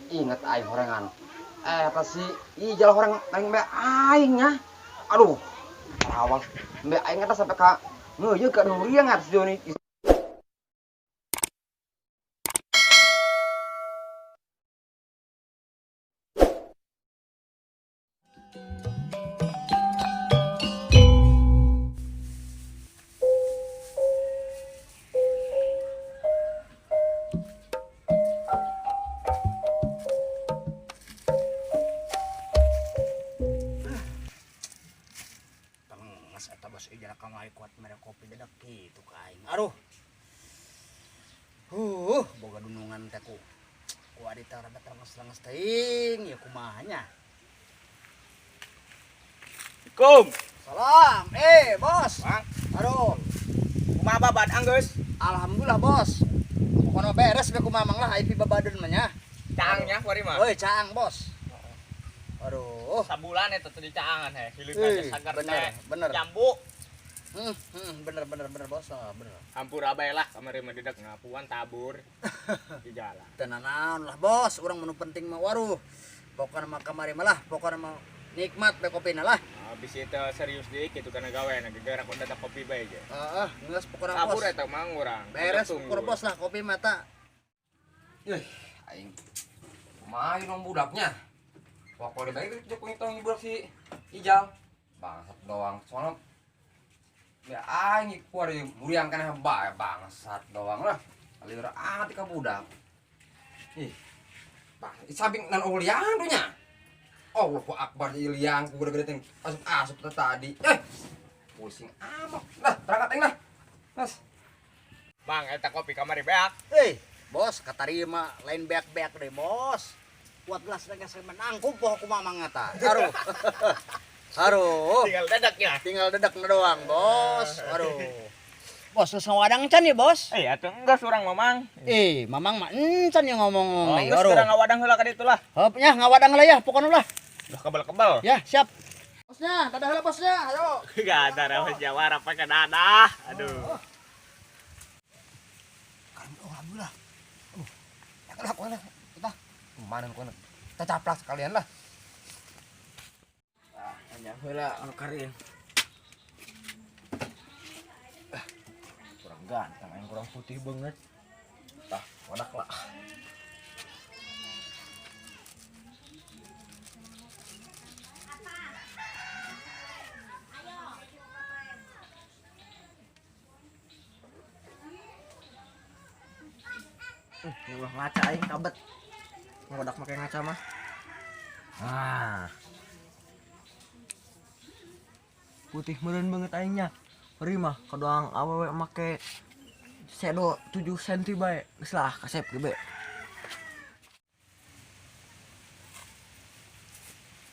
Ingat aing horengan. Eta si Ijal horeng aing be aing nya. Aduh. Rawas. Be aing eta sampai ka ngeuyeuk ka duriang si Joni. Tenges eta bos Ijal kamari kuat mere kopi dedak kitu ka aing. Aduh. Boga dunungan teh ku. Ku adi teh rada terenges-renges teuing, ya kumaha nya. Assalamualaikum. Salam. Bos. Bang. Aduh. Kumaha babad anggeus? Alhamdulillah, bos. Pokona beres be kumaha mang lah ai pibabadun mah nya. Caang nya kuari mah. Euy, caang, bos. Aduh. Sabulan eta teh dicaangan heh. Hileung aja sagar Bener, teh. bener. Jambu. Bener bener bener bos, bener. Hampura bae lah kamari mah dedak ngapuan tabur di jalan. Teu nanaon lah bos, urang menu penting mah waruh. Pokona mah kamari mah lah, pokona mah nikmat be kopina lah. Habis itu serius deui kitu kana gawe na gegara ku dadak kopi bae ge. Heeh, geus pokona bos. Tabur eta mah urang. Beres ukur bos lah kopi mata. Ih, aing kumaha dong budaknya. Wah, kalau dibalik itu joko tong budak si Ijal. Bangsat doang. Soalnya ya aing kuar muriang kana bae bangsat doang lah. Lieur amat ka budak. Ih. Bang, samping nan uliang tuh nya. Allahu akbar liang ku gede-gede teh asup-asup teh tadi. Pusing amat. Nah, berangkat aing lah. Mas. Bang, eta kopi kamari beak. Bos, katarima lain beak-beak deh, bos. Kuat gelas lagi saya menangkup poho kumaha mang eta. Aduh. Aduh. Tinggal dedaknya. Tinggal dedak doang, bos. Aduh. Bos, geus ngawadang can ya, bos? Atuh enggeus urang mamang. Mamang mah encan yang ngomong. Oh, geus urang ngawadang heula ka ditu lah. Heup nya ngawadang heula ya, pokona lah. Udah kebel-kebel. Ya, siap. Bosnya, dadah heula bosnya. Ayo. Gak ada rawas jawara pakai dadah. Aduh. Alhamdulillah. Aduh. Ya lah, kuana. Kita kemana kuana? Kita caplak sekalian lah. Ah, anyang heula anu karin. Ah, kurang ganteng, aing kurang putih banget. Tah, wadak lah. Ulah ngaca aing kabet. Ngodak make ngaca mah. Ah. Putih meureun banget aingnya. Beri mah kadoang awewe make sedo 7 cm bae. Geus lah kasep ge be.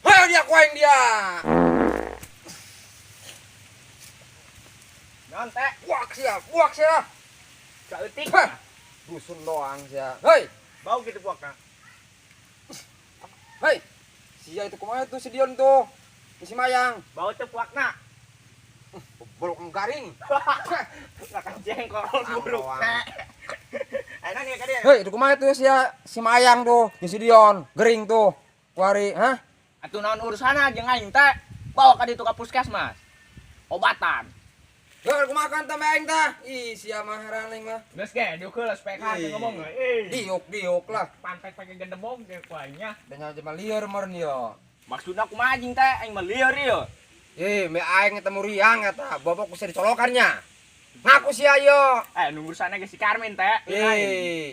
Hei dia ku aing dia. Naon teh? Buak sia, buak sia. Saeutik. Dusun doang sia. Hei, bau gitu buakna. Hei. Sia itu kumaha tuh si Dion tuh? Si Mayang. Bau teh buakna. Bolok garing. Makan jengkol buruk teh. Enak nih ka dia. Hei, itu kumaha tuh sia si Mayang tuh, si Dion, gering tuh. Kuari, hah? Atuh naon urusana jeung aing teh? Bawa ka ditu ka puskesmas. Obatan. Heuh, kumaha kan teh aing tah? Ih, sia mah heran aing mah. Geus ge, diuk heula supaya ka ngomong euy. Diuk, diuk lah. Pantek pake gendebong ge ku aingnya. Dan aja mah lieur meureun ieu. Maksudna kumaha anjing teh? Aing mah lieur ieu. Me aing eta muriang eta, bobok ku sia dicolokannya. Ngaku sia ieu. Nu urusana ge si Karmen teh.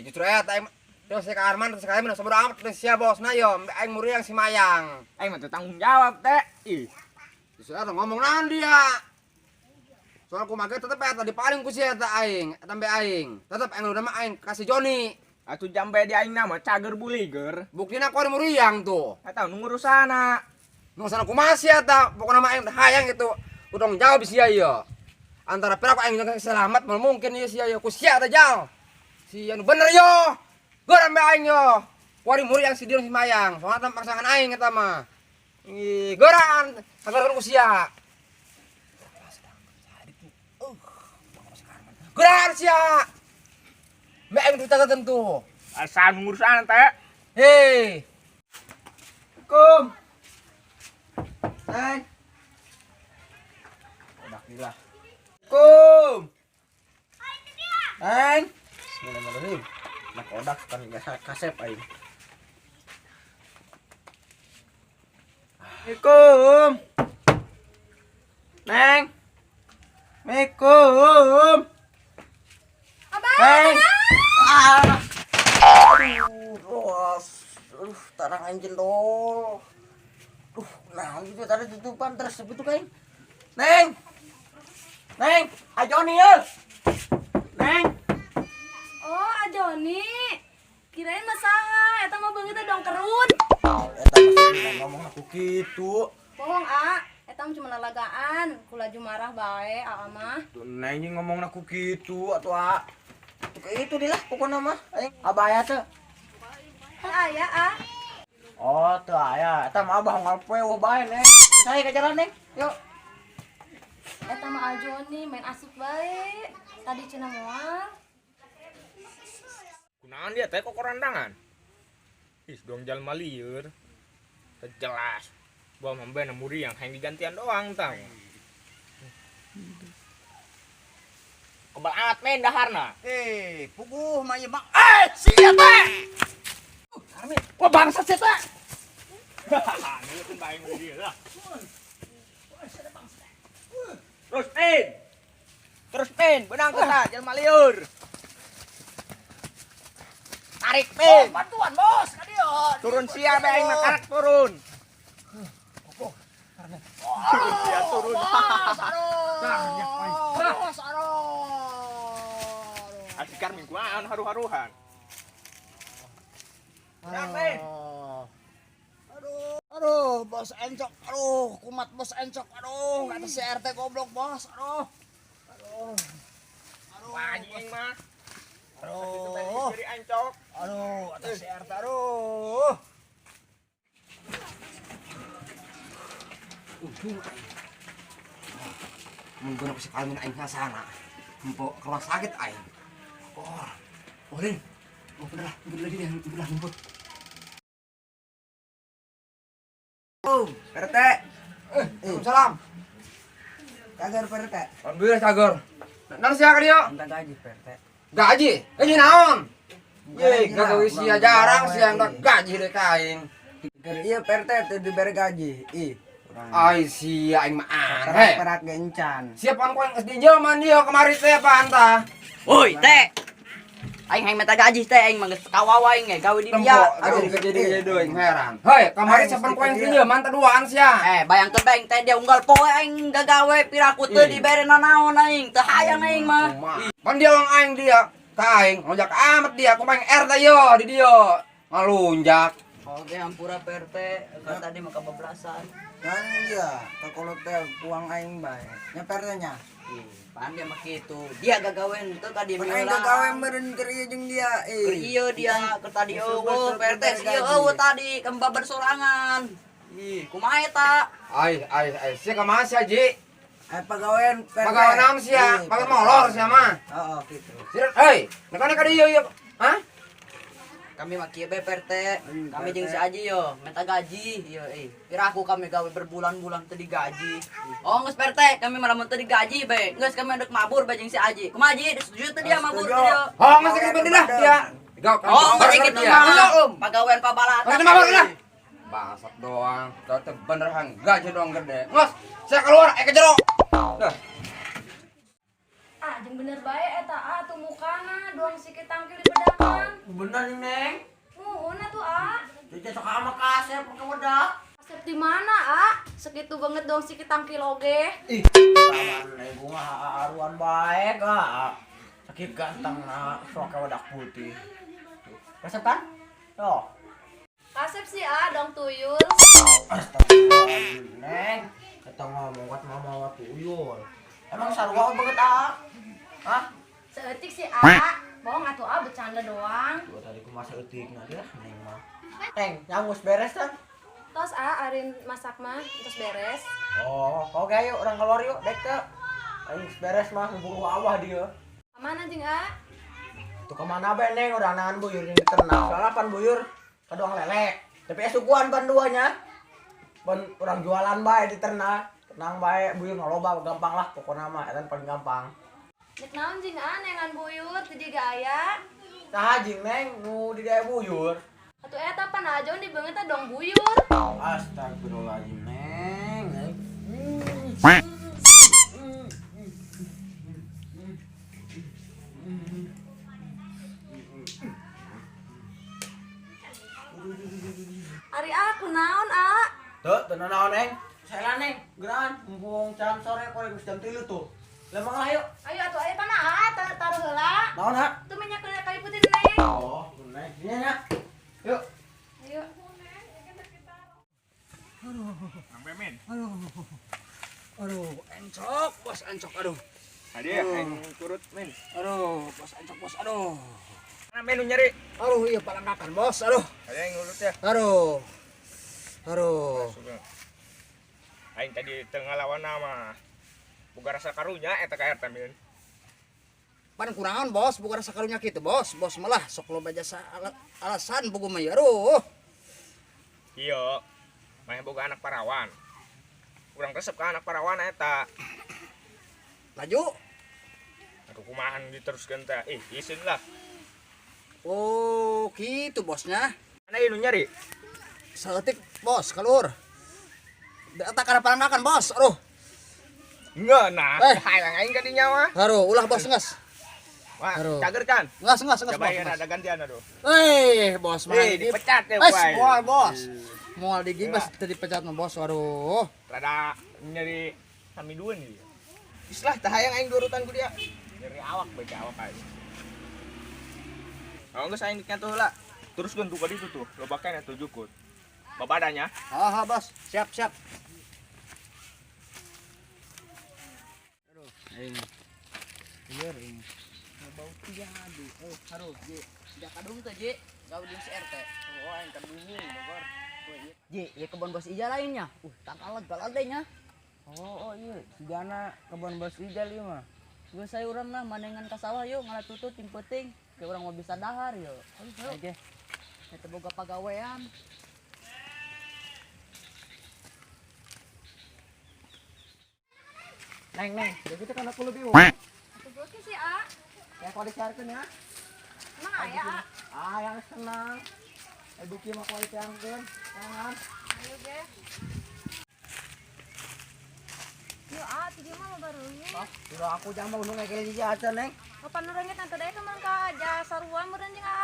Justru eta aing terus si Karman, terus si Karman sabodo amat teh sia bosna ieu, me aing muriang si Mayang. Aing mah teu tanggung jawab teh. Ih. Justru eta ngomong naon dia. Soal ku make tetep eta dipaling ku sia eta aing, eta mbe aing. Tetep aing udah mah aing kasih Joni. Atuh jambe di aing nama cager buliger. Buktina ku ari muriang tuh. Eta nu ngurusana. Nu ngurusana kumaha sia eta? Pokona mah aing hayang gitu. Ku tanggung jawab sia ieu. Antara pira ku aing jeung selamat moal mungkin ieu sia ieu ku sia eta jal. Sia nu bener yo. Geura mbe aing yo. Ku ari muriang si Dion si Mayang. Soalna teh pasangan aing eta mah. Ih, geuraan kabar ku sia. Geuraan sia. Mbe aing duit tentu. Asal ngurusan teh. Hei. Kum. Neng. Odak gila. Kum. Neng. Bismillahirrahmanirrahim. Nak odak kan kasep aing. Assalamualaikum. Neng. Assalamualaikum. Abah. Neng. Ah. Aduh, aduh, tarang aing jendol. Duh, nah gitu tadi tutupan terus itu kain. Neng. Neng, Ajoni ya. Neng. Oh, Ajoni. Kirain mah saha, eta mah beungeutna dong kerut. Eta mah ngomong aku kitu. Bohong, A. Eta mah cuma lalagaan, ku laju marah bae, Aa mah. Tuh neng ngomong aku kitu atuh a. Tuh itu dilah pokokna mah. Aing abaya teh. Teu aya, A. Oh, teu aya. Eta mah abah ngalpoe wah bae, Neng. Saya ke jalan, Neng. Yuk. Eta mah Ajoni main asup bae. Tadi cenah moal. Kunaon dia teh kok korandangan? Ih, dong jalma lieur. Teu jelas. Gua mah bena muriang hayang digantian doang tang. Kebal amat men daharna. Eh, puguh mah ieu mah. Eh, sia teh. Wah bangsat sia teh. Ngeuleukeun bae dia lah. Terus men. Terus men, benang kita jalma lieur. Tarik men. Bantuan, Bos, ka dieu. Turun sia bae aing mah karak turun. Sia turun. Bos, aduh. Bos, aduh. Asikar mingguan haru-haruhan. Aduh. Aduh, aduh, bos encok, aduh, kumat bos encok, aduh, kata si RT goblok bos, aduh, aduh, aduh, Anjing mah. aduh, Jadi encok. aduh, kata si RT, aduh. Untung aing. Mun bener si Kalmin aing ka sana. Empo ke rumah sakit aing. Oh, Olin. Oh, bener lah, bener lagi deh, bener lah ngumpet. Oh, RT. Waalaikumsalam. Cagar RT. Alhamdulillah cagar. Nan sia ka dieu? Minta gaji RT. Gaji? Gaji naon? Ye, Gaji gawe lah, sia kurang jarang gawe. sia enggak gaji deh ka aing. Iya RT teu dibere gaji. Ih. Ai sia aing mah aneh. Perak gencan. Siapa ku yang geus dinjelman dia kemari teh apaan tah? Woi, teh. Aing hayang minta gaji teh, aing mah geus kawawa aing ge gawe di dia. Aduh, gede gede aing heran. Hei, kamari Aing siapa mesti ku yang ke dia. dinjelman teh duaan sia. Eh, bayangkeun bae aing teh dia unggal poe aing gagawe piraku teu dibere nanaon aing, teu hayang aing mah. Pan dia orang aing dia, ka aing lonjak amat dia, kumaha aing R teh yo di dia. Ngalunjak. Oke, ampura PRT, kan tadi mah kebablasan. Kan dia kakolot teh uang aing bae. Nya PRT nya. Ih, pan dia mah kitu. Dia gagawean teu ka di Pan aing gagawe meureun keur ieu jeung dia. Keur Ih. ieu dia keur tadi Geus eueuh teu PRT dibere sih gaji. eueuh tadi kembaban sorangan. Ih, kumaha eta? Ai ai ai sia ka sia Ji? Ai pagawean PRT. Pagawean naon sia? Ih, Pagawean molor sia mah. Heeh, kitu. Sia, hei, nekane ka dieu ieu. Hah? Kami mah kieu bae PRT. Kami jeung si Aji yo minta gaji ieu euy. Piraku kami gawe berbulan-bulan teu digaji. Oh geus PRT, kami mah lamun teu digaji bae. Geus kami ndek mabur bae jeung si Aji. Kumaha Ji? Setuju teu dia mabur teu dia? Oh, geus kitu lah dia. Gak, Oh, geus kitu mah. Pagawean pabalatan. Geus mabur lah. Bangsat doang, teu bener hang gaji doang gede. Geus, sia keluar eh ke jero. Dah. Ah, jeung bener bae eta A tuh mukana doang sikit tangkil di bedakan. Bener nih, Neng. Muhun atuh A. Cuci sok sama kasep ke wedak. Asep di mana, A? Segitu banget dong sikit tangkil oge. Ih, taman neng gua aruan bae ka. Sakit ganteng na sok ke wedak putih. Kasep kan? Tuh. Kasep sih A dong tuyul. Astagfirullahaladzim, Neng. Kita ngomong kuat mama tuyul. Emang sarua banget A? Hah? Seetik sih A. Bohong atuh A bercanda doang. Gua tadi ku masa eutik na dia, Neng mah. Neng, nyangus beres kan? Tos A arin masak mah terus beres. Oh, oke yuk orang keluar yuk, dek teu. Aing beres mah buru awah dia. Kemana jeung A? Tuh kemana bae Neng, udah nahan buyur yang diternak. Soalnya pan buyur Kadoang lelek. Tapi suguhan ban duanya. Ban urang jualan bae di ternak. Tenang bae buyur loba gampang lah pokona mah eta paling gampang. Nek naon jing ah neangan buyur teu jiga aya. Saha jing Neng nu di dae buyur? Atuh eta pan ajon di beungeut teh dong buyur. Astagfirullahaladzim Neng. Neng. Ari aku naon ah? Tuh, teu naon Neng. Saya Neng, geran mumpung jam sore korek geus jam 3 tuh. Lemang lah yuk. Ayo atuh aya tanah ah, taruh heula. Naon ha? Tuh minyak kena kayu putih Neng. Oh, Neng. Nya nya. Yuk. Ayo. Nang Pemen. Aduh, encok, bos encok, aduh. Tadi aing turut men. Aduh, bos encok, bos, aduh. Mana men nu nyeri? Aduh, iya palangkakan, bos, aduh. Ada yang ngurut ya. Aduh. Aduh. Aing tadi teu ngalawan mah. Boga rasa karunya eta ka RT men. Pan kurangan, bos, bukan rasa karunya kitu, bos. Bos malah sok loba jasa alasan buku mah ya, aduh. Iya. Mah boga anak parawan. Urang resep ka anak parawan eta. Laju. Aduh kumaha diteruskeun teh. Ih, isin lah. Oh, gitu bosnya. Mana ieu nu nyeri? Saeutik, bos, kalur. Tak kana palangkakan, bos. Aduh. Enggak, nah. Eh. Hayang aing ka dinya mah. Aduh, ulah bos geus. Wah, Aduh. cager kan? Geus, geus, geus, Coba bos. ya Geus. ada gantian aduh. Eh, bos mah. Eh, dipecat ya, Eh, Boy. moal, bos. Moal digibas teu dipecat mah, bos. Aduh. Rada nyeri kami dua nih. Islah tah hayang aing durutan ku dia. Nyeri awak bae ke awak aing. Oh, geus aing diknya tuh heula. Teruskeun tuh ka ditu tuh, loba keneh tuh jukut. Babadanya. Ah, bos. Siap, siap. Aduh, ini. Iya, ini. Bau tiadu. Oh, aduh, Ji. Sejak kadung teh, Ji. Gawe di si RT. Oh, aing kadung Bogor. Ji, ieu kebon bos Ija lainnya. Tangkal nya. Oh, oh iya, sigana kebon bos Ijal ieu mah. Geus saya urang lah manengan ka sawah yuk ngalah tutut ting peuting. Ke urang mah bisa dahar yo. Ayo. Oke. Eta boga pagawean. Neng, Neng, jadi kita kan aku lebih. Atuh bos sih ah. Ya kalau disiarkan ya. Emang aya ah? Ah, yang senang. Eduki mah kalau disiarkan. Jangan. Ayo ge. Yuk ah, ti mah loba reungit. Sudah aku jangan mau nunggu kayak gini aja, Neng. Kapan nu reungit nanti deui kemang ka aja sarua meureun jeung ah.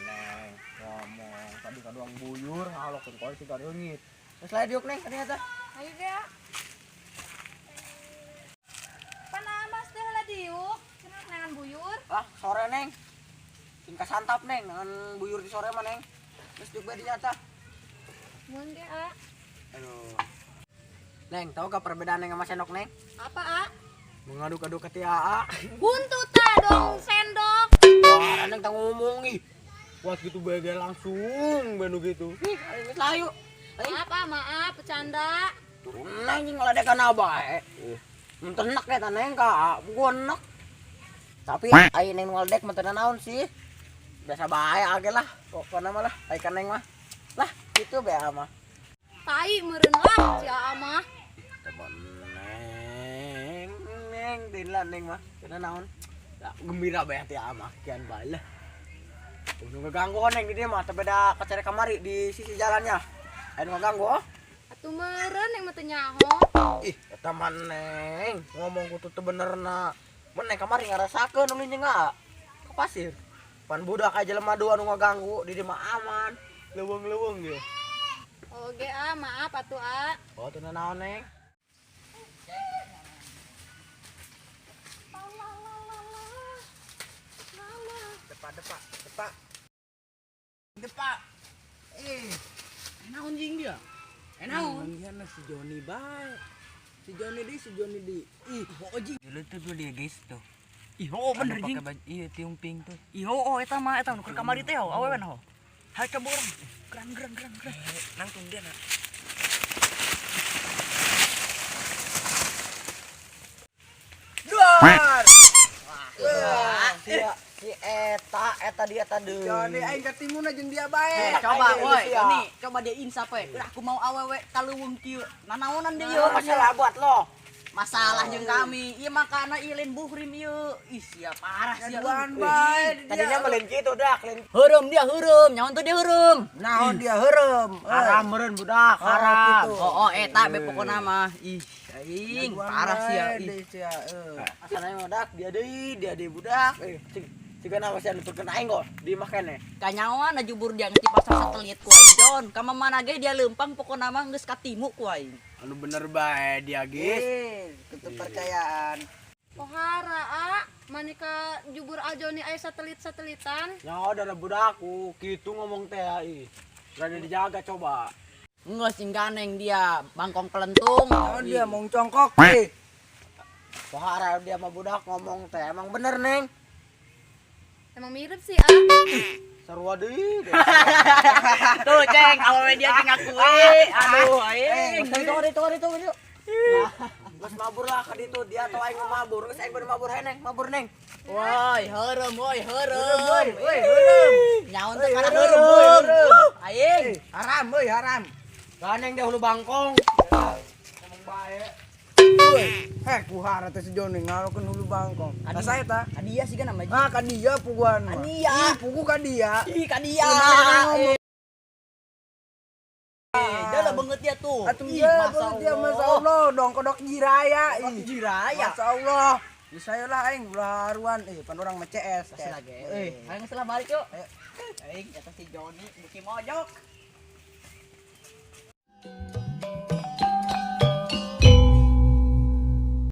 Neng, ngomong tadi kaduang buyur, ngalokeun kau sih reungit. Terus lah diuk, Neng, ternyata. Ayo ge. Ah. Pan amas teh heula diuk, cenah neangan buyur. Lah, sore, Neng. Sing kasantap, Neng, dengan buyur di sore mah, Neng. Terus diuk bae dinyata. Mun ge ah. Aduh. Neng, tahu gak perbedaan Neng sama sendok, Neng? Apa ah? Mengaduk-aduk ke TAA. Buntut ah dong sendok. Wah, Neng tak ngomong ih. Wah, gitu bagai langsung banu gitu. Ih, ayo geus lah yuk. Ayo. Maaf ah, maaf, bercanda. Turun anjing ngeledekan apa eh. Mentenak deh tanah ka, gua enak. Tapi ayo neng ngeledek mentenak naon sih. Biasa bae age lah, pokoknya mah lah, ai ka neng mah. Lah, gitu bae mah. Tai meureun lah si Aa mah. Temen neng, neng din lah neng mah. Cenah naon? Lah, gembira bae hati mah, kian bae lah. Udah ngeganggu oh, neng di dia mah, teu beda kacare kamari di sisi jalannya. Ayo ngeganggu oh. Atuh meureun yang mah teu nyaho. Ih, eta mah neng, ngomong kutu teu benerna. Mun neng kamari ngarasakeun ulin jeung ka pasir. Pan budak aja jelema dua nu ngaganggu, di dieu mah aman. Leuweung-leuweung ge. Oke ah, maaf atuh ah. Oh, teu naon neng. Depak, depak, depak. Depak. Eh, naon jeung dia? Naon? Dia si Joni bae. Si Joni di, si Joni di. Ih, oh jing. Dulu tuh dulu dia guys tuh. Ih, oh bener Anu jing. pakai baju iya tiung pink tuh. Ih, oh eta mah eta nu keur kamari teh ho, awewe ho. Hai ka urang. Gerang gerang gerang gerang. Nangtung dia nak. Duar. Wah, si si Eta eta dia tadi. Joni aing katimuna jeung dia bae. Coba woi, ini coba dia insaf we. Udah aku mau awewe kaluwung kieu. Nanaonan dia ieu. Masalah buat lo. Masalah jeung kami. Ieu makana ieu lain buhrim ieu. Ih sia parah sia. Gaduhan bae di dia. Tadinya mah lain gitu dak, lain Heureum dia heureum, nyaon tuh dia heureum. Naon dia heureum. haram meureun budak, haram. Gitu. Oh, oh eta be pokona mah. Ih, aing parah sia. Ih. Sia, euy. Asalnya mah dak, dia deui budak. Eh, cigana masih anu nuturkeun aing kok di imah keneh. Kanyawan jubur dia ngeti pasang satelit ku aing Jon. Ka mana ge dia leumpang pokona mah geus katimu ku aing. Anu bener bae dia geus. Eh, keterpercayaan. Pohara a, manika jubur Ajoni aya satelit-satelitan. Ya udah budakku, gitu ngomong teh ih. Berada dijaga coba. Geus sing ganeng dia bangkong pelentung. Naon dia mong congkok. Eh, Pohara dia mah budak ngomong teh emang bener neng. Emang mirip sih a. Sarua deui. Tuh ceng, awewe dia ge ngakui. Aduh aing. Itu itu itu. Geus mabur lah ka ditu dia atau aing mabur, geus aing bener mabur neng, mabur neng. Woi, heureum woi, heureum. Woi, woi, heureum. Nyaon teh kana heureum. Aing. Haram euy, haram. Ganeng dia hulu bangkong. Woi, heh kuhara teh si Joni ngalokeun hulu bangkong. Ka saya ta? Ka dia sih kan nama Ah, ka dia puguan mah. Ka dia. Ih, pugu ka dia. Ih, ka dia. Eh, dah lah banget dia tuh. Atuh Ih, dia, Masya banget dia, Masya Allah, dong kodok jiraya. Ih, Jiraya. Masya Allah. Bisa lah aing ulah haruan eh pan urang mah CS. Kasih lagi. Eh, ayo geus lah balik yuk. Aing kata si Joni buki mojok.